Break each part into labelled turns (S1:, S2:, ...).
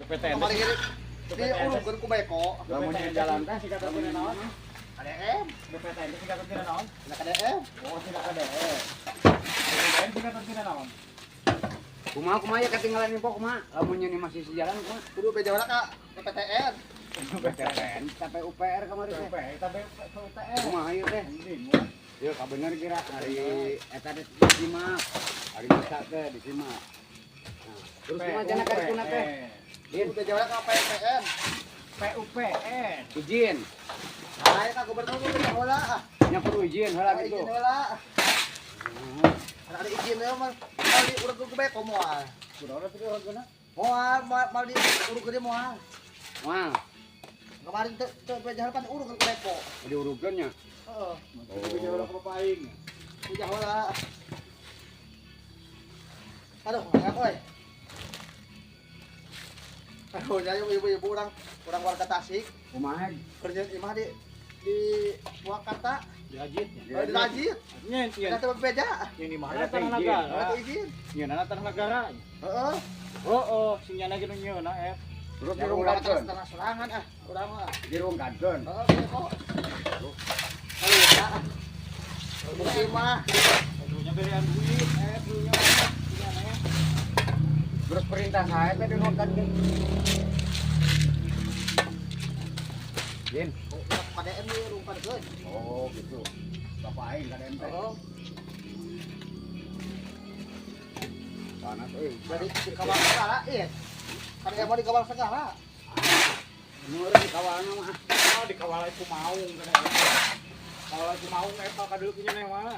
S1: BPTN.
S2: Kemarin gini diurungkeun ku beko.
S3: Lamun di jalan teh
S1: singkatan tina naon?
S2: KDM,
S1: BPTN teh singkatan tina naon?
S2: tina KDM.
S1: Oh, singkat KDM. BPTN singkatan tina naon?
S3: Kumaha kumaha ya ketinggalan info kumaha? Lamun nyeun masih sejalan kumaha?
S2: Kudu beja heula ka BPTN.
S3: BPTN sampai UPR kamari teh.
S1: UPR sampai UTN.
S3: Kumaha ieu teh?
S1: Mending wah.
S3: Ieu kabener kira hari eta teh disimak. Hari masa teh disimak. Nah, terus kumaha cenah ka dituna teh? Din,
S2: Kudu beja heula ka PPN.
S1: PUPN.
S3: izin.
S2: Nah, ka gubernur kudu beja heula.
S3: Nya kudu izin heula
S2: Ada
S3: gitu.
S2: izin heula. Ada izin heula mah mal diurungkeun ku beko moal.
S1: Kunaon atuh diurungkeunna?
S2: Moal mal diurungkeun dia moal.
S3: Wah,
S2: Kemarin teu teu beja heula pan diurungkeun ku beko.
S3: diurungkeun nya.
S2: Heeh.
S1: Kudu beja heula ka bapak aing.
S2: Beja heula. Aduh, ngak euy. Aduh, nya ibu-ibu urang urang warga Tasik
S3: Kumaha?
S2: kerja imah di Purwakarta,
S1: Dirajit nya.
S2: oh, di Rajit.
S1: Nya nya
S2: Kita teh beja.
S1: nya di mana
S3: Ada
S1: tanah
S3: izin.
S1: negara?
S2: Ada izin.
S1: Nyeunana tanah negara.
S2: Heeh.
S1: Oh, sing nyana ge nu nyeuna eh.
S3: Terus
S2: Ya urang
S3: dirungkadkeun.
S2: tanah tanah sorangan ah, urang mah.
S3: Dirungkadkeun.
S2: Heeh, kok. Aduh, ya. Bukti mah.
S1: Aduhnya berean duit, eh dulunya nyana ya.
S3: Terus perintah saya teh dirungkadkeun. Din.
S2: KDM di rungkadkeun.
S3: Oh, gitu. Bapak aing KDM teh.
S2: Heeh.
S3: Panas euy.
S2: Jadi dikawal segala, iya. KDM mau dikawal segala.
S3: Meureun dikawalna mah.
S1: Oh, dikawal ku maung kana eta. Kawal ku maung eta kadulu nya mah.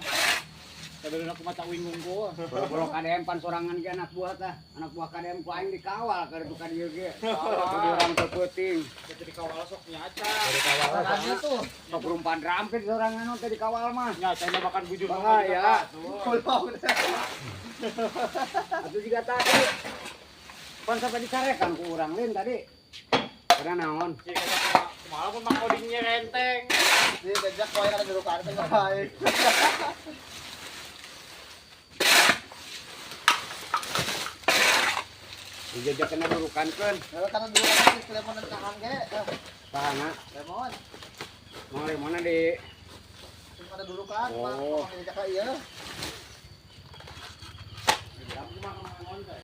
S1: Kadulu aku mata uing unggul.
S3: Boro-boro KDM pan sorangan ge anak buah tah. Anak buah KDM ku aing dikawal ka ditu ka dieu ge. Kudu urang teu peuting.
S1: Jadi dikawal sok nyaca.
S2: Sorangan tuh.
S3: Sok rumpan rampit sorangan teh dikawal mah.
S1: Nyaca mah makan bujur
S3: Bahaya.
S2: Kolong.
S3: Atuh juga tadi. Pan sampai dicarekan ku urang lain tadi. Karena naon?
S1: Kumaha pun mang odingnya renteng.
S2: Di bejak koe kana dirukan teh baik.
S3: Dijajak kena durukankeun.
S2: Kalau kana dirukan geus lemon tahan ge.
S3: Sahana?
S2: Lemon.
S3: Mang lemonna di
S2: Cuma ada durukan,
S3: Oh.
S2: mah dijak ieu.
S1: Dibilang kumaha lemon teh.